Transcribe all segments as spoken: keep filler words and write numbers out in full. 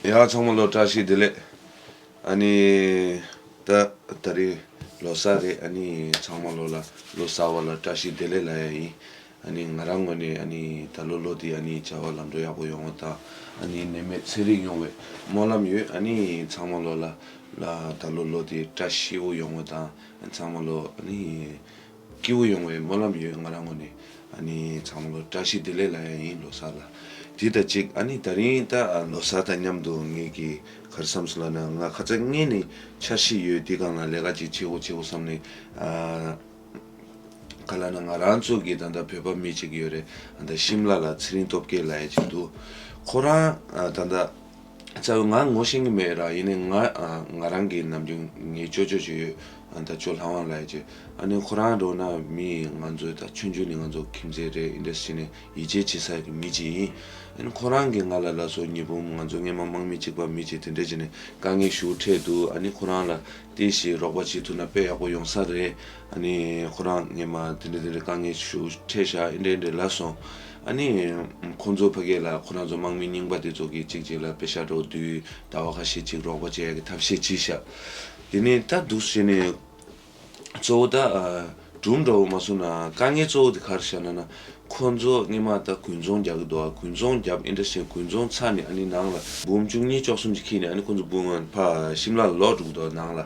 ཡ་ཚང་མ་ལོ་བཀྲ་ཤིས་བདེ་ལེགས། ཨ་ནི་ད་ད་རེས་ལོ་གསར་རེད། ཨ་ནི་ཚང་མ་ལོ་ལ་ལོ་གསར་བ་ལ་བཀྲ་ཤིས་བདེ་ལེགས་ལབ་ཡ་ཡིན། ཨ་ནི་ང་རང་ངོས་ནས་ཨ་ནི་ད་ལོ་ལོ་འདི་ཨ་ནི་བྱ་བ་ལམ་འགྲོ་ཡག་པོ་ཡོང་བ་དང་། ཨ་ནི་ནད་མེད་ཚེ་རིང་ཡོང་བའི་སྨོན་ལམ་ཡོད། ཨ་ནི་ཚང་མ་ལོ་ལ་ལ་ད་ལོ་ལོ་འདི་བཀྲ་ཤིས་པོ་ཡོང་བ་དང་། ཚང་མ་ལོ་ཨ་ནི་སྐྱིད་པོ་ཡོང་བའི་སྨོན་ལམ་ཡོད། ང་རང་ངོས་ནས་ཨ་ནི་ཚང་མ་ལོ་བཀྲ་ཤིས་བདེ་ལེགས་ལབ་ཡ་ཡིན། ལོ་གསར་ལ་དེ་ད་ཅིག་ཨ་ནི་ད་རིང་ད་ལོ་གསར་དང་མཉམ་དུ་ངེད་ཀྱི་ག་རེ་བསམ་སོང་ལབ་ན། ང་ཁ་ཚ་ངེད་ནི་འཆར་གཞི་ཡོད། དེ་སྒང་ལ་ལས་ཀ་ཅིག་བྱེད་དགོས་བྱེད་དགོས་བསམ་ནས། ཨ་ག་ལབ་ན་ང་རང་ཚོ་གི་ད་ལྟ་བོད་པ་མི་གཅིག་ཡོད་རེད། ད་ཤིམ་ལ་ལ་ཚེ་རིང་སྟོབས་རྒྱལ་ལབ་ཡ་ཅིག་འདུག་ཁོ་རང་ཨ་ད་ལྟ་རྩ་བའི་ང་ངོ་ཤེས་ཀྱི་མེད་ར། ཡིན་ནའི་ང་ཨ་ང་རང་གི་ནམ་རྒྱུན་ངའི་ཅོ་ཅོ་ཅིག་ཡོད། ཨ་ད་ཅོ་ལྷ་དབང་ལབ་ཡ་ཅིག་ཨ་ནི་ཁོ་རང་འགྲོ་ན་མི་ང་ཚོའི་ད་ཆུང་ཆུང་ནས་ང་ཚོ་ཁྱིམ་མཚེས་རེད། ཨིན་ཌས་ཊི་རི་ནས་ཡིད་ཆེས་བྱེད་ས་གི་མི་ཅིག་ཡིན། ཨ་ནི་ཁོ་རང་གིས་ང་ལ་ལབ་སོང་། ཉི་འབུམ་ང་ཚོ་སྔས་མ་དམག་མི་གཅིག་པ་མི་ཅིག་དེ་འདྲས་བྱས་ནས་དཀའ་ངལ་ཞེ་པོ་འཕྲད་འདུག་ཨ་ནི་ཁོ་རང་ལ་ཏོག་ཙམ་རོགས་པ་བྱེད་ཐུབ་ན་དཔེ་ཡག་པོ་ཡོང་ས་རེད། ཨ་ནི་ཁོ་རང་སྔས་མ་དེ་འདྲས་དེ་འདྲས་དཀའ་ངལ་ཞེ་པོ་འཕྲད་ཤག་ཨིན་ཌས་ཨིན་ཌས་ལབ་སོང་། ཨ་ནི་ཁོང་ཚོ་ཕ་གི་ལ་ཁོ་རང་ཚོ་དམག་མི་རྙིང་པ་དེ་ཚོ་གིས་གཅིག་གཅིག་ལ་པེ་ཤ་འདྲ་བོ་བསྡུས། ཟླ་བ་ཁ་ཤས་གཅིག་རོགས་པ་བྱེད་ཡ་གི་ཐབས་ཤེས་བྱས་ཤག་དེ་ནས་ད་འདུག་སེ་བྱས་ནས། གཙོ་བོ་ད་ཨ་སྒྲུང་འདྲ་བོ་མ་གསུངས་ན། དཀའ་ངལ་གཙོ་བོ་དེ་ག་རེ་ཤག་ལབ་ན། ཁོང་ཚོ་སྔས་མ་ད་དགུན་ཚོང་རྒྱག་གི་འདུག་ཨ་དགུན་ཚོང་རྒྱབ། ཨིན་ཌས་ཊི་རི་དགུན་ཚོང་ཚར་ནས་ཨ་ནི་ནང་ལ་འབུམ་བཅུ་གཉིས་བཅུ་གསུམ་ཅིག་ཁྱེར་ནས། ཨ་ནི་ཁོང་ཚོ་འབུམ་ཕར་ཤིམ་ལ་ལ་ལོག་འགྲོ་གི་འདུག་ནང་ལ།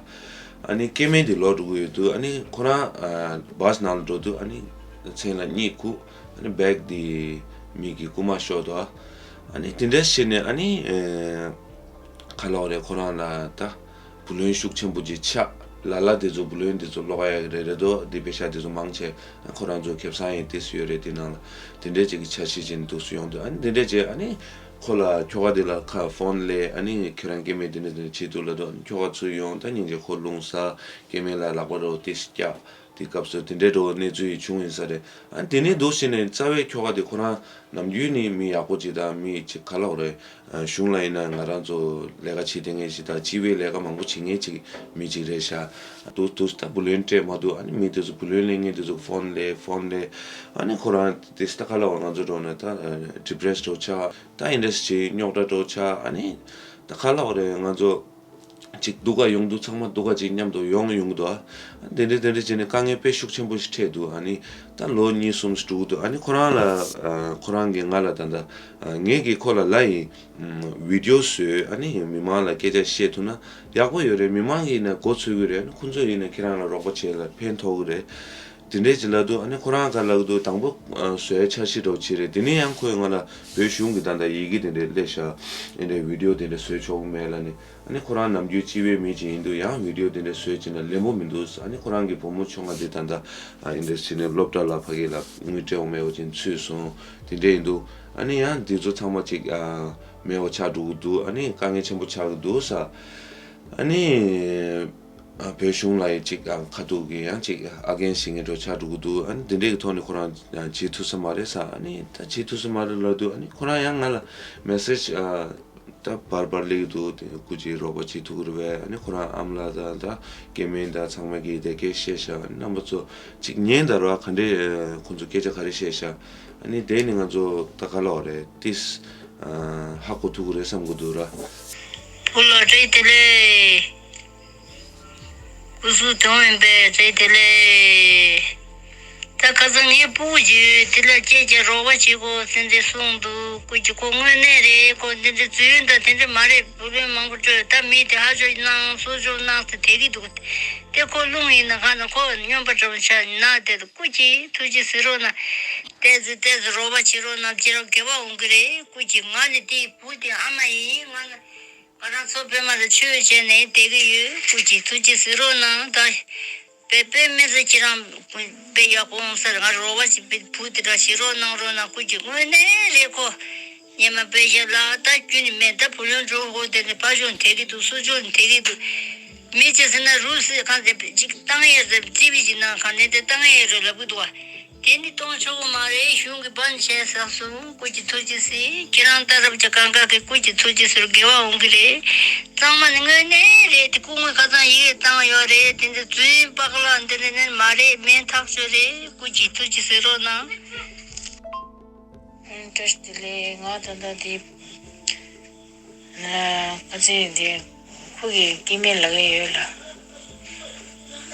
ཨ་ནི་སྐྱེ་དམན་དེ་ལོག་འགྲོ་གི་ཡོད་དུས། ཨ་ནི་ཁོ་རང་ཨ་བྷ་སི་ནང་ལ་འགྲོ་དུས། ཨ་ནི་མཚན་ལ་གཉིད་ཁུག་ཨ་ནི་བྷེག་དེ་མི་གི་རྐུན་མ་ཤོར་འདུག་ཨ་ནི་དེ་འདྲ་བྱས་ནས་ཨ་ནི་ཨེ་ག་ལབ་དགོས་རེད། ཁོ་རང་ལ་ད་བུ་ལོན་ཤུགས་ཆེན་པོ་ཅིག་ཆགས། ལ་ལ་དེ་ཚོ་བུ་ལོན་དེ་ཚོ་སློག་ཡ་རེད་རེད་དོ། དེ་པེ་ཤ་དེ་ཚོ་མང་ཆེ་ཁོ་རང་ཚོ་ཁེ་བཟང་ཡང་ཏོག་ཙམ་ཡོད་རེད། དེ་ནང་ལ་དེ་འདྲས་ཅིག་གི་འཆར་གཞི་ཅིག་འདུག་སེ་ཡོང་དུས། ཨ་ནི་དེ་འདྲས་ཅིག་ཨ་ནི་ཁོ་ལ་ཁྱོ་ག་དེ་ལ་ཁ་ཕོན་སླེབས། ཨ་ནི་ཁྱོད་རང་སྐྱེ་དམན་དེ་འདྲ་དེ་འདྲ་བྱེད་འདུག་ལབ་དུས། ཨ་ནི་ཁྱོ་ག་ཚུར་ཡོང་། ད་སྙིང་རྗེ་ཁོ་རླུང་ཟ། སྐྱེ་དམན་ལ་ལག་པ་འདྲ་བོ་ཏོག་ཙམ་བཀྱག་དེ་སྐབས་སུ་དེ་འདྲའི་འགྲོ་གནས་ཚུལ་ཡིན་བྱུང་ཡིན་ས་རེད། ཨ་དེ་ནས་འདུག་སེ་ནས་རྩ་བའི་ཁྱོ་ག་དེ་ཁོ་རང་ནམ་རྒྱུན་ནས་མི་ཡག་པོ་ཅིག་དང་། མི་ཅིག་ག་ལབ་དགོས་རེད། གཞུང་ལ་ཡིན་ན་ང་རང་ཚོ་ལས་ཀ་བྱེད་བསྡད་མཁན་ཞིག་དང་། སྤྱི་པའི་ལས་ཀ་མང་པོ་བྱེད་མཁན་ཅིག་མི་ཅིག་རེད་ཤག་འདུག་འདུག་ད་བུ་ལོན་སྤྲད་མ་ཐུབ། ཨ་ནི་མི་དེ་ཚོ་བུ་ལོན་ལེན་མཁན་དེ་ཚོ་ཕོན་སླེབས། ཕོན་སླེབས། ཨ་ནི་ཁོ་རང་དེ་ད་ག་ལབ་དགོས། ང་ཚོ་འགྲོ་ན་ད་ཌི་པི་རེ་སི་འདྲ་བོ་ཆགས། ད་ཨིན་ཌས་ཊི་རི་རྙོག་དྲ་འདྲ་བོ་ཆགས། ཨ་ནི་ད་ག་ལབ་དགོས་རེད། ང་ཚོ་ཅིག་སྡུག་ག་ཡོང་དུས། ཚང་མ་སྡུག་ག་ཅིག་མཉམ་དུ་ཡོང་ཡོང་གི་འདུག་ཨ་དེ་འདྲ་དེ་འདྲ་བྱས་ནས་དཀའ་ངལ་དཔེ་ཤུགས་ཆེན་པོ་ཞིག་འཕྲད་འདུག་ཨ་ནི་ད་ལོ་གཉིས་གསུམ་ཞིག་འགྲོ་གི་འདུག་ཨ་ནི་ཁོ་རང་ལ་ཨ་ཁོ་རང་གིས་ང་ལ་ད་ལྟ་ཨ་ངེད་ཀྱིས་ཁོ་ལ་ལབ་ཡིན། ཨམ་བི་ཌི་ཡོ་བཟོས། ཨ་ནི་མི་མང་ལ་སྐད་ཆ་བཤད་ཐུབ་ན་ཡག་པོ་ཡོད་རེད། མི་མང་གིས་ཡིན་ན་མགོ་ཚོས་ཀྱི་རེད། ཨ་ནི་ཁོ་ཚོས་ཡིན་ན་ཁྱེད་རང་ལ་རོགས་པ་བྱེད་ལ་ཕན་ཐོགས་ཀྱི་རེད། དེ་འདྲས་ཅིག་ལབ་དུས། ཨ་ནི་ཁོ་རང་ག་ལབ་ཀྱི་འདུག་དང་པོ་ཨ་བཟོ་ཡའི་འཆར་གཞི་འདྲ་བོ་ཅིག་རེད། དེ་ནས་ཡང་ཁོས་ང་ལ་བོད་གཞུང་གི་ད་ལྟ་ཡི་གེ་དེ་འདྲས་སླེབས་ཤག་ཨེ་འདྲས་བི་ཌི་ཡོ་དེ་འདྲས་བཟོས་ཆོག་གི་མེད་ལབ་ནས། ཨ་ནི་ཁོ་རང་ནམ་རྒྱུན་སྤྱི་པའི་མི་ཅིག་ཡིན་དུས། ཡང་བི་ཌི་ཡོ་དེ་འདྲས་བཟོས་བྱས་ན་ལེན་པོ་མི་འདུག་ཨ་ནི་ཁོ་རང་གི་བུ་མོ་ཆུང་ང་དེ་ད་ལྟ་ཨ་ཨིན་ཌས་ཊི་རི་ནས་སློབ་གྲྭ་ལ་ཕ་གི་ལ་དངུལ་སྤྲད་འོང་མེད་པ་ཅིག་ཚུད་སོང་། དེ་འདྲས་ཡིན་དུས། ཨ་ནི་ཡང་དེ་ཚོ་ཚང་མ་ཅིག་ཨ་མེད་པ་ཆགས་འགྲོ་གི་འདུག་ཨ་ནི་དཀའ་ངལ་ཆེན་པོ་ཆགས་ཀྱི་འདུག་ས། ཨ་ནི། ཨ་བོད་གཞུང་ལ་ཡི་ཅིག་ཨ་ཁ་ཐུག་གི་ཡང་ཅིག་ཨ་རྒན་ཞིག་ངེད་འགྲོ་ཆགས་འགྲོ་གི་འདུག་ཨ་ནི་དེ་འདྲས་ཀྱི་ཐོག་ནས་ཁོ་རང་ཡང་བྱེད་ཐུབ་ས་མ་རེད་ས། ཨ་ནི་ད་བྱེད་ཐུབ་ས་མ་རེད་ལབ་དུས། ཨ་ནི་ཁོ་རང་ཡང་ང་ལ་མེ་སེ་ཇི་ཨ་ད་བར་བར་སླེབས་ཀྱི་འདུག་དེ་སྐུ་མཁྱེན་རོགས་པ་བྱེད་ཐུབ་ཀྱི་རེད་པས། ཨ་ནི་ཁོ་རང་ཨ་མ་ལགས་དང་ད་སྐྱེ་དམན་དང་ཚང་མ་གིས་དེ་སྐད་བཤད་ཤག་ཨ་ནི་རྣམ་པ་ཚོ་ཅིག་ཉན་དང་ར། ག་འདྲས་ཨ་ཁོང་ཚོ་སྐད་ཆ་ག་རེ་བཤད་ཤག་ཨ་ནི་དེ་ནི་ང་ཚོ་ད་ག་ལབ་དགོས་རེད། ཏིས་ཨ་ཧ་གོ་ཐུབ་ཀྱི་རེད་བསམ་གྱི་འདུག་ར། བུ་ལགས་བཀྲ་ཤིས་བདེ་ལེགས། སྐུ་གཟུགས་དུང་ཡིན་པས་བཀྲ་ཤིས་བདེ་ལེགས། ད་ཁ་སང་ངའི་སྤུ་གུ་ཅིག་ཡོད། དེ་ལ་ཁྱེད་ཀྱིས་རོགས་པ་བྱེད་དགོས་ཟེར་ཏེ་གསུངས་འདུག་སྐུ་མཁྱེན། ཁོ་དངོས་གནས་རེད། ཁོ་འདི་འདྲ་རྫུན་དང་དེ་འདྲ་མ་རེད། བུ་ལོན་མང་པོ་སྤྲོད། ད་མི་དེ་ཧ་ཅང་གནང་། གསོ་སྐྱོང་གནང་ཟེར་དེ་གི་འདུག་དེ་ཁོ་རླུང་ཡིན་ན་གང་ན་ཁོ་སྨྱོན་པ་འདྲ་བོ་ཆགས་ན་དེ། སྐུ་མཁྱེན་ཐུགས་རྗེ་གཟིགས་རོགས་གནང་། ཏོག་ཙམ་ཏོག་ཙམ་རོགས་པ་བྱེད་རོགས་གནང་། ཁྱེད་རང་དགེ་བ་འོང་གི་རེད། སྐུ་མཁྱེན། ང་ནི་དེའི་བུ་དེ་ཨ་མ་ཡིན། ང་ནི་ང་རང་ཚོ་པད་མ་ལ་ཆོས་བྱས་ནས་བསྡད་ཀྱི་ཡོད། སྐུ་མཁྱེན་ཐུགས་རྗེ་གཟིགས་རོགས་གནང་། ད་དཔེ་དཔེ་མི་སྲིད་ཁྱེད་རང་དཔེ་ཡག་པོ་འོང་ས་རེད། ང་རོགས་པ་ཅིག་བུ་དེ་འདྲ་བྱེད་རོགས་གནང་རོགས་གནང་། སྐུ་མཁྱེན། དངོས་གནས་རེད། ཁོ་སྔས་མ་པེ་ཤ་ལ་ད་ཁྱོན་ནས་མེད། ད་བུ་ལོན་འགྲོ་ཧོ་དེ་ནས་ཕ་ཆུང་དེ་གི་འདུག་སུ་ཆུང་དེ་གི་འདུག་མི་ཅི་ཟེར་ན་རུ་སི་ཁང་དེ་ཅིག་བཏང་ཡས་རེད། ཙི་བི་ཅིག་ནང་ཁང་ནས་དེ་བཏང་ཡས་རེད་ལབ་གི་འདུག་བ། དེ་ནི་གཏོང་ཆོག་གི་མ་རེད། གཞུང་གི་བན་བྱས་ཟེར་སོང་། སྐུ་མཁྱེན་ཐུགས་རྗེ་གཟིགས། ཁྱེད་རང་ལྟ་རབ་ཀྱི་གང་ག་གི་སྐུ་མཁྱེན་ཐུགས་རྗེ་གཟིགས། དགེ་བ་འོང་གི་རེད། གཙང་མ་ནི་དངོས་གནས་རེད། དེ་སྐུ་ངོ་ཁ་སང་ཡི་གེ་བཏང་ཡོད་རེད། དེ་འདི་རྫུན་པག་ལ་འདི་འདི་ནི་མ་རེད། མིན་ཐག་ཆོད་རེད། སྐུ་མཁྱེན་ཐུགས་རྗེ་གཟིགས་རོགས་གནང་། བཀྲ་ཤིས་བདེ་ལེགས། ང་ད་ལྟ་དེ། ཨ། ཨ་ཙི་འདི་ཁོ་གི་སྐྱེ་དམན་ལབ་ཀྱི་ཡོད་ལ།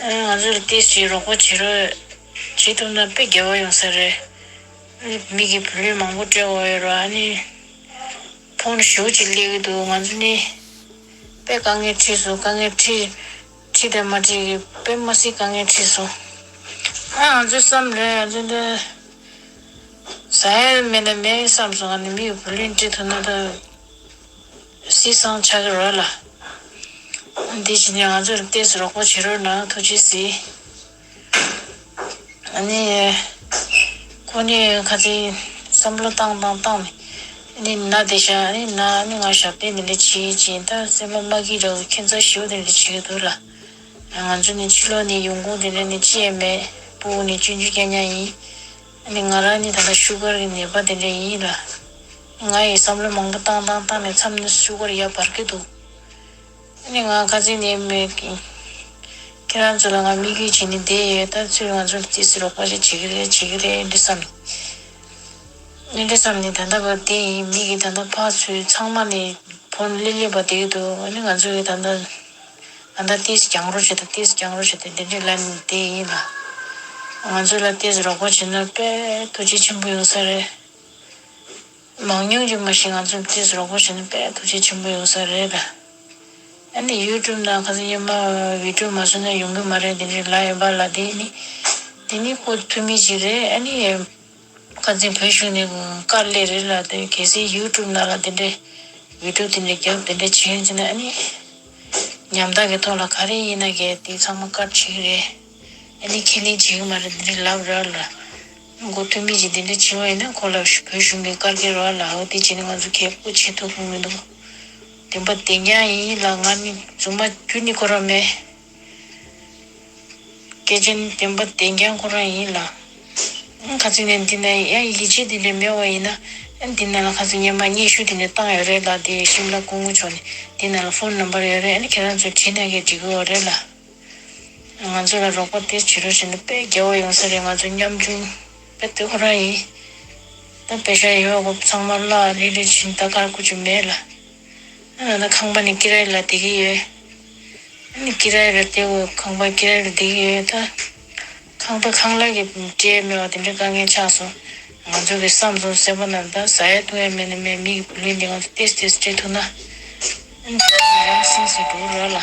ཨ་ང་ཚོར་ཏོག་ཙམ་རོགས་པ་བྱེད་རོགས་བྱེད་ཐུབ་ན་དཔེ་དགེ་བ་ཡོང་ས་རེད། མི་གི་བུ་ལོན་མང་པོ་སྤྲད་དགོས་ཡོད་རེད། ཨ་ནི་ཕོན་ཞེ་པོ་ཅིག་སླེབས་ཀྱི་འདུག་ང་ཚོ་ནི་དཔེ་དཀའ་ངལ་འཕྲད་སོང་། དཀའ་ངལ་འཕྲད་འཕྲད་དང་མ་འཕྲད་ཀྱི་དཔེ་མ་སྲིད་དཀའ་ངལ་འཕྲད་སོང་། ཨ་ང་ཚོའི་བསམ་རེད། ང་ཚོ་འདི་ཟ་ཡ་མེད་ན་མེད་བསམ་སོང་། ཨ་ནི་མི་གི་བུ་ལོན་སྤྲད་ཐུབ་ན་ད། སྲིད་སང་ཆགས་ཀྱི་རེད་ལ། འདི་བྱས་ནས་ང་ཚོར་ཏོག་ཙམ་རོགས་པ་བྱེད་རོགས་གནང་། ཐུགས་རྗེ་གཟིགས། ཨ་ནི། ཁོ་ནི་ཁ་སང་བསམ་བློ་བཏང་བཏང་བཏང་ནས། ཨ་ནི་ན་བསྡད་ཤག་ཨ་ནི་ན་ཨ་ནི་ང་ཞབས་བརྟན་དེ་འདྲ་བྱེད་ཅིང་ད་སེམས་པ་མ་སྐྱིད་འདྲ་བོ་ཁྱད་མཚར་ཞེ་པོ་དེ་འདྲ་བྱེད་ཀྱི་འདུག་ལ། ང་ཚོ་ནི་ཕྱི་ལོགས་ནས་ཡོང་ཁུངས་དེ་འདྲ་ནི་ཅི་ཡང་མེད། སྤུ་གུ་ནི་ཆུང་ཆུང་རྐྱང་རྐྱང་ཡིན། ཨ་ནི་ང་རང་ནི་ད་ལྟ་ཤུ་གར་གྱི་ནད་པ་དེ་འདྲ་ཡིན་ལ། ང་ཡི་བསམ་བློ་མང་པོ་བཏང་བཏང་བཏང་ནས་མཚམས་ནས་ཤུ་གར་ཡར་འབར་གྱི་འདུག་ཨ་ནི་ང་ཁ་སང་ནས་མེད། ཁྱེད་རང་ཚོ་ལ་ང་མིག་དཔེ་བྱས་ནས་བསྡད་ཡོད། ད་ཚུར་ང་ཚོར་ཏོག་ཙམ་རོགས་པ་ཞིག་བྱེད་ཀྱི་རེད་བྱེད་ཀྱི་རེད་འདི་བསམ། ཨ་འདི་བསམ་ནས་ད་ལྟ་བར་བསྡད་ཡིན། མི་གིས་ད་ལྟ་ཕར་ཚུར་ཚང་མ་ནས་ཕོན་སླེབས་སླེབས་པ་བསྡད་ཀྱི་འདུག་ཨ་ནི་ང་ཚོ་གིས་ད་ལྟ་ད་ལྟ་ཏོག་ཙམ་རྒྱང་རོགས་བྱེད་དང་ཏོག་ཙམ་རྒྱང་རོགས་བྱེད་དང་འདི་འདྲའི་ལབ་ནས་བསྡད་ཡིན་ལ། ང་ཚོ་ལ་ཏོག་ཙམ་རོགས་པ་བྱེད་ན་དཔེ་ཐུགས་རྗེ་ཆེན་པོ་ཡོང་ས་རེད། མང་ཉུང་གིས་མ་གཞི་ང་ཚོ་ཏོག་ཙམ་རོགས་པ་བྱས་ན་དཔེ་ཐུགས་རྗེ་ཆེན་པོ་ཡོང་ས་རེད་ད། ཨ་ནི་ཡུ་ཊུབ་ནང་ཁ་སང་སྔོན་མ་བི་ཌིའོ་མ་བཟོས་ན་ཡོང་གི་མ་རེད་དེ་འདྲའི་ལབ་ཡོད་པ་ལ། དེ་ནི་དེ་ནི་ཁོ་ཐུ་མི་ཅིག་རེད། ཨ་ནི་ཁ་སང་བོད་གཞུང་ནས་དཀར་སླེབས་རེད་ལ། དེ་གལ་སྲིད་ཡུ་ཊུབ་ནང་ལ་དེ་འདྲའི་བི་ཌིའོ་དེ་འདྲའི་རྒྱབ་དེ་འདྲའི་བྱས་ཡོད་ཅེ་ན་ཨ་ནི། ཉམ་ཐག་གི་ཐོག་ལ་ག་རེ་ཡིན་ན་གས་དེ་ཚང་མ་ཀཊ་བྱེད་ཀྱི་རེད། ཨ་ནི་ཁས་ལེན་བྱེད་ཀྱི་མ་རེད་འདི་འདྲ་ལབ་ར་ལ། མགོ་ཐོན་མི་ཅིག་འདི་འདྲ་བྱེད་པ་ཡིན་ན་ཁོ་ལ་བོད་གཞུང་གི་བཀའ་འགེལ་ར་ལ། འོ་དེ་བྱས་ནས་ང་ཚོ་གས་སྐུ་བྱེད་ཐུབ་ཀྱི་མི་འདུག་བདེན་པ་བདེན་རྐྱང་ཡིན་ལ། ང་ནི་རྫུན་མ་རྒྱུ་ནི་ཁོ་རང་མེད། སྐད་ཆ་ནི་བདེན་པ་བདེན་རྐྱང་ཁོ་རང་ཡིན་ལ། ཁ་ཚིག་ནས་འདི་ན་ཡང་ཡིད་ཆེས་འདི་འདྲ་མེད་པ་ཡིན་ན། ཨ་འདི་ན་ལ་ཁ་ཚིག་སྔོན་མ་སྙན་ཞུ་འདི་འདྲ་བཏང་ཡོད་རེད་ལ། དེ་ཤིམ་ལ་སྐུ་ངོ་མཆོག་ནས་འདི་ན་ལ་ཕོན་ནམ་བར་ཡོད་རེད། ཨ་ནི་ཁྱེད་རང་ཚོས་བྲིས་ན་གས་འགྲིག་གི་ཡོད་རེད་ལ། ང་ཚོ་ལ་རོགས་པ་དེ་བྱེད་རོགས་བྱས་ན་དཔེ་དགེ་བ་ཡོང་ས་རེད། ང་ཚོ་ཉམ་ཆུང་དཔེ་དེ་ཁོ་རང་ཡིན། ད་པེ་ཤ་ཡོད་གོ་ཚང་མ་ལ་རེ་རེ་བྱིན་ད་ཀར་ཀུ་ཅུ་མེད་ལ། ཨ་ན་ཁང་པ་ནི་ཀི་ར་ཡ་ལ་བསྡད་ཀྱི་ཡོད། ཨ་ནི་ཀི་ར་ཡ་ལ་བསྡད་གོ་ཁང་པ་ཀི་ར་ཡ་ལ་བསྡད་ཀྱི་ཡོད་ད། ཁང་པ་ཁང་གླ་གི་སྤྲད་མེད་པ་དེ་འདྲའི་དཀའ་ངལ་ཆགས་སོང་། ང་ཚོ་གི་བསམ་སོང་སེམས་པ་ནང་ད་ཟ་ཡ་འཐུང་ཡ་མེད་ན་མེད། མི་གི་བུ་ལོན་འདི་ང་ཚོ་ཏེས་ཏེས་སྤྲད་ཐུབ་ན། ཨ་ནི་ང་རང་སེམས་སུ་འགྲོ་རོགས་ལ།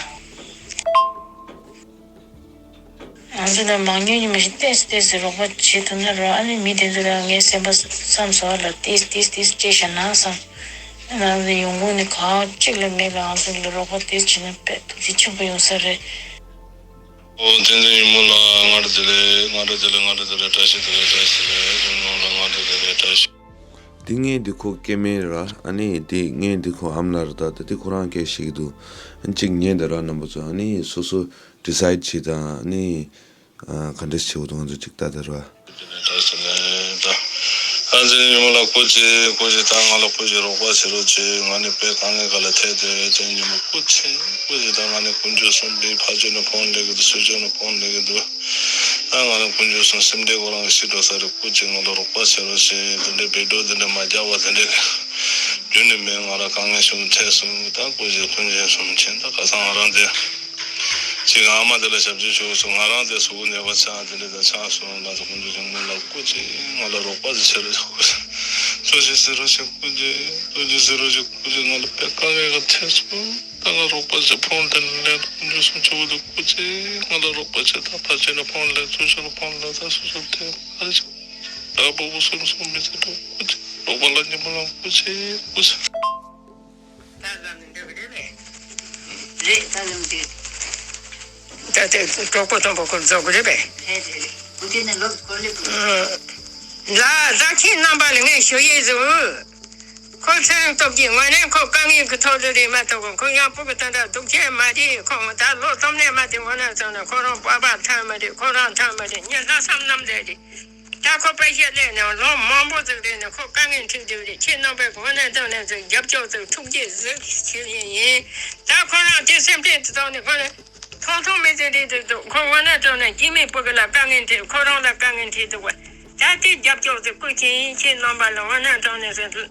ང་ཚོ་ལ་མང་ཉུང་ཉི་མ་ཞིག་ཏེས་ཏེས་སུ་རོགས་པ་བྱེད་ཐུབ་ན་རོགས། ཨ་ནི་མི་དེ་ཚོ་ལ་ངའི་སེམས་པ་བསམ་སོང་ལ་ཏེས་ཏེས་ཏེས་སྤྲད་བཞག་ན་བསམ། ང་ཚོ་ཡོང་ཁུངས་ནི་ག་གཅིག་ལ་མེད་ལ། ང་ཚོ་ལ་རོགས་པ་ཏེས་བྱེད་ན་དཔེ་ཐུགས་རྗེ་ཆེན་པོ་ཡོང་ས་རེད། ཨོ་བསྟན་འཛིན་ཉི་མ་ལགས་སྔ་དྲོ་བདེ་ལེགས། སྔ་དྲོ་བདེ་ལེགས། སྔ་དྲོ་བདེ་ལེགས། བཀྲ་ཤིས་བདེ་ལེགས། བཀྲ་ཤིས་བདེ་ལེགས། ཉི་མ་ལགས་སྔ་དྲོ་བདེ་ལེགས། བཀྲ་ཤིས། འདི་ངའི་འདི་ཁོ་སྐྱེ་དམན་ར། ཨ་ནི་འདི་ངའི་འདི་ཁོ་ཨ་མ་ལགས་ར། ད་ད་འདི་ཁོ་རང་སྐད་བཤད་ཀྱི་འདུག་ཨ་ནི་གཅིག་ཉན་དང་ར་རྣམ་པ་ཚོ། ཨ་ནི་སོ་སོ་ཌི་སའིཌ་བྱེད་དང་། ཨ་ནི་ཨ་ག་འདྲས་བྱེད་དགོས་འདུག་ང་ཚོ་གཅིག་ལྟ་དང་ར། ད་ཨ་ཙི་ཉི་མ་ལགས་སྐུ་མཁྱེན་སྐུ་མཁྱེན། ད་ང་ལ་སྐུ་མཁྱེན་རོགས་པ་བྱེད་རོགས་བྱེད། ང་ནི་དཔེ་དཀའ་ངལ་ཁག་ལ་ཐལ་ཏེ་ཡོད་དེ། ཉི་མ་སྐུ་མཁྱེན་སྐུ་མཁྱེན། ད་ང་ནི་དཀོན་མཆོག་གསུམ་པོའི་ཕར་ཕྱོགས་ནས་ཕོན་སླེབས་ཀྱི་འདུག་ཚུར་ཕྱོགས་ནས་ཕོན་སླེབས་ཀྱི་འདུག་ད་ང་ནི་དཀོན་མཆོག་གསུམ་སེམས་ཁྲལ་ཁོ་རང་གིས་ཤི་འགྲོ་ས་རེད། སྐུ་མཁྱེན་ང་ལ་རོགས་པ་བྱེད་རོགས་བྱེད། དེ་འདྲའི་བེད་སྤྲོད་དེ་འདྲ་མ་རྒྱག་པ་དེ་འདྲའི་རྒྱུན་ནས་མེད། ང་རང་དཀའ་ངལ་ཞིག་ཐེབས་སོང་། ད་སྐུ་མཁྱེན་སྐུ་མཁྱེན་གསུམ་མཁྱེན། ད་ཁ་སང་ང་རང་དེ་ཅིག་ཨ་མ་དེ་ལ་ཞབས་ཕྱི་ཞུ་སོང་། ང་རང་དེ་གཟུགས་པོ་ནད་པ་ཆགས་དེ་འདྲ་ད་ཆགས་སོང་། ང་ཚོ་དཀོན་མཆོག་གསུམ་ལ་སྐུ་མཁྱེན་ང་ལ་རོགས་པ་ཞིག་བྱེད་རོགས་ཞུ། སྐུ་མཁྱེན་ཟེར་རོགས་ཞུ། སྐུ་མཁྱེན་སྐུ་མཁྱེན་ཟེར་རོགས་ཞུ། སྐུ་མཁྱེན་ང་ལ་དཔེ་དཀའ་ངལ་ཁག་ཐེབས་སོང་། ད་ང་རོགས་པ་ཞིག་ཕོན་དེ་ནས་ལེན། དཀོན་མཆོག་གསུམ་མཆོད་འོས་འདུག་སྐུ་མཁྱེན་ང་ལ་རོགས་པ་བྱེད་དང་། ཕར་ཕྱོགས་ནས་ཕོན་ལེན། ཚུར་ཕྱོགས་ནས་ཕོན་ལེན། ད་སོ་སོར་ཐེབས་ཨ་རེ་ཞིག་ད་སྤུ་གུ་གསུམ་གསུམ་མི་ཚེ་འགྲོ། སྐུ་མཁྱེན་རོགས་པ་ལ་ཉི་མ་ལགས་སྐུ་མཁྱེན་སྐུ་མཁྱེན། ད་ལམ་འདི་འདྲ་གི་རེད་པས། རེད། ད་ལམ་འདི། ད་དེ་གྲོགས་པོ་དང་པོ་ཁོ་རྫོགས་གི་རེད་པས། རེད་རེད་རེད། བུ་དེ་ནི་ལོ་གོ་ལེ་བུ། ལ་ད་ཁྱེད་རྣམ་པ་ལ་ངས་ཞུ་ཡས་བཟོ། ཁོ་ཚེ་རིང་སྟོབས་ཀྱིས་དངོས་གནས་ཁོ་དཀའ་ངལ་གྱི་ཐོག་ལ་རེད་མ་གཏོགས་ཁོ་ཡང་སྤུ་གུ་ད་ལྟ་སྡུག་ཅག་མ་རེད། ཁོ་ད་ལོ་གཏམ་ནས་མ་དེ་འོ་ན་ཚང་ན་ཁོ་རང་པ་ཕ་ཐང་མ་རེད། ཁོ་རང་ཐང་མ་རེད། ངས་ལྷག་བསམ་རྣམ་དག་རེད། ད་ཁོ་པེ་ཤ་ལས་ནས་ལོ་མང་པོ་ཟིག་རེད་ནས་ཁོ་དཀའ་ངལ་འཕྲད་དུས་རེད། ཁྱེད་རྣམ་པས་དངོས་གནས་དྲང་གནས་ཟིག་རྒྱབ་སྐྱོར་ཟིག་ཐུགས་རྗེ་ཟིག་ཞུ་ཡིན་ཡིན། ད་ཁོ་རང་དེ་སེམས་ཁྲལ་དེ་ཐོག་ནས་ཁོ་ནི་ཐོང་ཐོང་མི་ཟིག་རེད་དེ་འདུག་ཁོ་དངོས་གནས་དྲང་གནས་སྐྱེ་དམན་སྤུ་གུ་ལ་དཀའ་ངལ་འཕྲད། ཁོ་རང་ལ་དཀའ་ངལ་འཕྲད་འདུག་བ། ད་དེ་རྒྱབ་སྐྱོར་ཟིག་དགོས་ཀྱི་ཡིན། ཁྱེད་རྣམ་པ་ལ་དངོས་གནས་དྲང་གནས་ཟིག་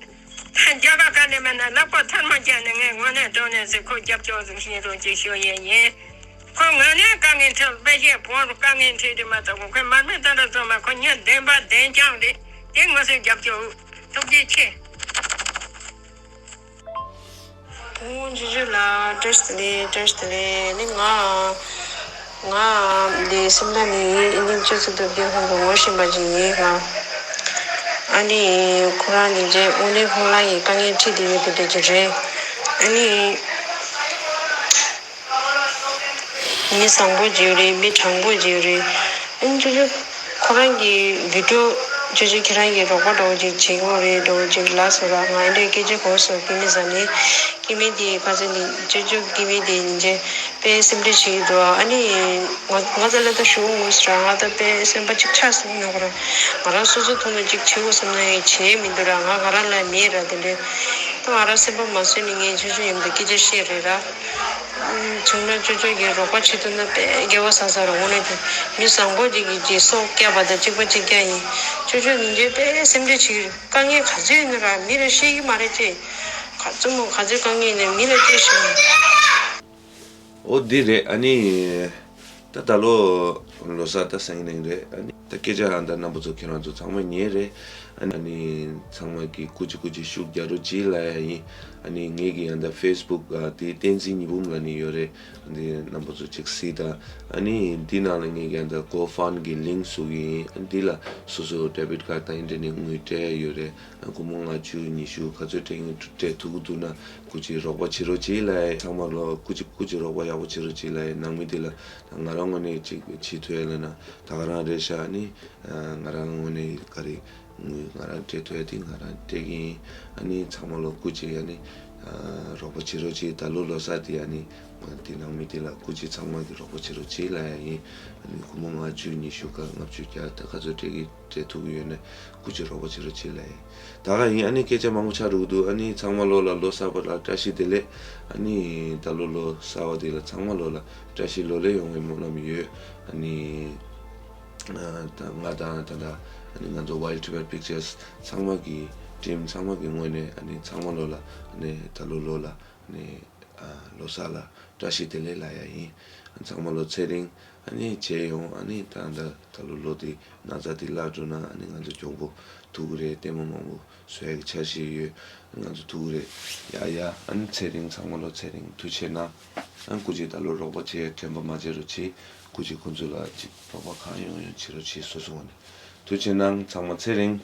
རྒྱ་གར་ག་ནས་མེད་ན་ལག་པ་ཐལ་མོ་སྦྱར་ནས་ངས་དངོས་གནས་དྲང་གནས་ཟེར་ཁོ་རྒྱབ་སྐྱོར་ཟིག་བྱེད་རོགས་ཅིག་ཞུ་ཡས་ཡིན། ཁོ་དངོས་གནས་དཀའ་ངལ་འཕྲད། དཔེ་ཆའི་བོར་དཀའ་ངལ་འཕྲད་དེ་མ་གཏོགས་ཁོས་མར་མེ་ད་ལྟ་ཙམ་མ་ཁོ་ཉིན་བདེན་པ་བདེན་རྐྱང་རེད། དེ་ངོ་སོ་རྒྱབ་སྐྱོར་ཐུགས་རྗེ་ཆེ། བུ་མོ་ཇོ་ཇོ་ལགས་བཀྲ་ཤིས་བདེ་ལེགས། བཀྲ་ཤིས་བདེ་ལེགས། ནི་ང་ང་འདི་སེམས་ཐག་ནི་ཨིན་ཇི་སྤྱི་ཚོགས་སྟོབས་ཀྱི་ཧོང་གི་ངོ་ཤེས་པ་ཅིག་ཡིན་ང་། ཨ་ནི་ཁོ་རང་ནི་རྗེ་དངོས་གནས་ཁོ་རང་ཡི་དཀའ་ངལ་འཕྲད་དེ་ཡོད་དེ་འདྲ་ཅིག་རེད། ཨ་ནི། མི་བཟང་པོ་ཅིག་རེད། མི་དྲང་པོ་ཅིག་རེད། ཨ་ནི་ཅོ་ཅོ་ཁོ་རང་གི་བི་ཌིའོ་ཅོ་ཅོ་ཁྱེད་རང་གི་རོགས་པ་འདྲ་བོ་ཅིག་བྱེད་དགོས་རེད་འདྲ་བོ་ཅིག་ལབ་སོང་ར། ང་འདྲའི་སྐད་ཆ་གོ་སོང་། སྐྱེ་མི་ཟ་ནི་སྐྱེ་མི་དེ་ཁ་ཚ་ནི་ཅོ་ཅོ་སྐྱེ་མི་དེ་ཉིན་རྗེ་དཔེ་སེམས་ཁྲལ་བྱེད་ཀྱི་འདུག་ཨ་ནི་ང་ང་ཚ་ལ་ད་ཞུ་དགོས་སོང་ར། ང་ད་དཔེ་སེམས་པ་ཅིག་ཆགས་སོང་ན་ཁོ་རང་ང་རང་སོ་སོ་ཐོག་ནས་ཅིག་བྱེད་དགོས་བསམ་ན་ཡང་བྱེད་མི་འདུག་ར། ང་ང་རང་ལ་མེད་ར། དེ་འདྲའི་ད་ང་རང་སེམས་པ་མ་བཟོད་ནས་ངས་ཅོ་ཅོ་མཉམ་དུ་སྐད་ཆ་བཤད་རེད་ར། བྱུང་ན་ཅོ་ཅོ་གིས་རོགས་པ་བྱེད་ཐུབ་ན་དཔེ་དགེ་བ་བསགས་ས་རེད། འོ་ན་ཀྱང་མི་བཟང་པོ་ཅིག་གིས་ཀྱི་སྲོག་བསྐྱབས་པ་དང་གཅིག་པ་གཅིག་རྐྱང་ཡིན། ཅོ་ཅོ་ནི་འཇོན་དཔེ་སེམས་ཁྲལ་བྱེད་ཀྱི་རེད། དཀའ་ངལ་ག་ཚོད་ཡིན་ན་ར་མི་ལ་བཤད་ཀྱི་མ་རེད་ཅེས། ག་ཚོད་མོ་ག་ཚོད་དཀའ་ངལ་ཡིན་ན་མི་ལ་སྐྱེ་ཤོག་ཨོ་འདི་རེད། ཨ་ནི་ད་ད་ལོ་ལོ་གསར་ད་སང་ཉིན་རེད། ཨ་ནི་ད་སྐད་ཆ་ཧ་ད་རྣམ་པ་ཚོ་ཁྱེད་རང་ཚོ་ཚང་མ་ཉན་རེད། ཨ་ནི་ཚང་མ་གི་སྐུ་མཁྱེན་སྐུ་མཁྱེན་ཤུགས་རྒྱག་རོགས་གྱིས་ལབ་ཡ་ཡིན། ཨ་ནི་ངེད་ཀྱི་ཡང་ད་ཕེ་སི་བུག་ཨ་དེ་བསྟན་འཛིན་ཉི་འབུམ་ལབ་ནི་ཡོད་རེད། འདི་རྣམ་པ་ཚོ་ཅིག་གཟིགས་དང་། ཨ་ནི་འདི་ནང་ལ་ངེད་ཀྱི་ཡང་ད་གོ་ཕན་གི་ལིང་བཟོ་གི་ཡིན། ཨ་འདི་ལ་སོ་སོ་ཌེ་བིད་ཀར་དང་ཨིན་ཊར་ནེཊ་དངུལ་སྤྲད་ཡ་ཡོད་རེད། ཨ་སྒོར་མོ་ལྔ་བཅུ་ཉི་ཤུ་ག་ཚོད་སྤྲད་ཡིན་སྤྲད་ཐུབ་ཀྱི་འདུག་ན་སྐུ་མཁྱེན་རོགས་པ་བྱེད་རོགས་གྱིས་ལབ་ཡ། ཚང་མ་ལོ་སྐུ་མཁྱེན་སྐུ་མཁྱེན་རོགས་པ་ཡག་པོ་བྱེད་རོགས་གྱིས་ལབ་ཡ། ནང་མི་འདི་ལ་ང་རང་ངོས་ནས་ཅིག་བྱེད་ཐུབ་ཡ་ལབ་ན་ད་ག་རང་རེད་ཤག་ཨ་ནི་ང་རང་ངོས་ནས་ག་རེ་ངོས་ང་རང་སྤྲད་ཐུབ་ཡ་དེ་ང་རང་སྤྲད་ཀྱི་ཡིན། ཨ་ནི་ཚང་མ་ལོ་སྐུ་མཁྱེན་ཨ་ནི་རོགས་པ་བྱེད་རོགས་གྱིས། ད་ལོ་ལོ་གསར་དེ་ཨ་ནི་དེ་ནང་མི་དེ་ལ་སྐུ་མཁྱེན་ཚང་མ་གི་རོགས་པ་བྱེད་རོགས་གྱིས་ལབ་ཡ་ཡིན། ཨ་ནི་སྒོར་མོ་ལྔ་བཅུ་ཉི་ཤུ་ག་ལྔ་བཅུ་བརྒྱ་ད་ག་ཚོད་སྤྲད་ཀྱི་སྤྲད་ཐུབ་ཀྱི་ཡོད་ན་སྐུ་མཁྱེན་རོགས་པ་བྱེད་རོགས་གྱིས་ལབ་ཡ་ཡིན། ད་ག་ཡིན། ཨ་ནི་སྐད་ཆ་མང་པོ་ཆགས་འགྲོ་གི་འདུག་ཨ་ནི་ཚང་མ་ལོ་ལ་ལོ་གསར་པ་ལ་བཀྲ་ཤིས་བདེ་ལེགས། ཨ་ནི་ད་ལོ་ལོ་གསར་པ་དེ་ལ་ཚང་མ་ལོ་ལ་བཀྲ་ཤིས་ལོ་ལེགས་ཡོང་བའི་སྨོན་ལམ་ཡོད། ཨ་ནི། ཨ་ད་ང་དང་ད་ལྟ་ཨ་ནི་ང་ཚོ་Wild Tibet Pictures ཚང་མ་གི་ཊིམ་ཚང་མ་གི་ངོས་ནས་ཨ་ནི་ཚང་མ་ལོ་ལ་ཨ་ནི་ད་ལོ་ལོ་ལ་ཨ་ནི་ཨ་ལོ་གསར་ལ་བཀྲ་ཤིས་བདེ་ལེགས་ལབ་ཡ་ཡིན། ཨ་ཚང་མ་ལོ་ཚེ་རིང་ཨ་ནི་བྱས་ཡོང་། ཨ་ནི་ད་ད་ད་ལོ་ལོ་དེ་ན་ཚ་དེ་བརླག་འགྲོ་ན་ཨ་ནི་ང་ཚོ་མགྱོགས་པོ་ཐུག་གི་རེད། ལྟད་མོ་མང་པོ་བཟོ་ཡ་གི་འཆར་གཞི་ཡོད། ང་ཚོ་ཐུག་རེད། ཡ་ཡ། ཨ་ནི་ཚེ་རིང་། ཚང་མ་ལོ་ཚེ་རིང་། ཐུགས་རྗེ་གནང་། ཨ་ནི་སྐུ་མཁྱེན་ད་ལོ་རོགས་པ་བྱེད་དྲན་པ་མ་བརྗེད་རོགས་གྱིས། སྐུ་མཁྱེན་ཁོང་ཚོ་ལ་ཅིག་རོགས་པ་གང་ཡོང་ཡོང་བྱེད་རོགས་གྱིས། སོ་སོ་ངོས་ནས་ཐུགས་རྗེ་གནང་། ཚང་མ་ཚེ་རིང་།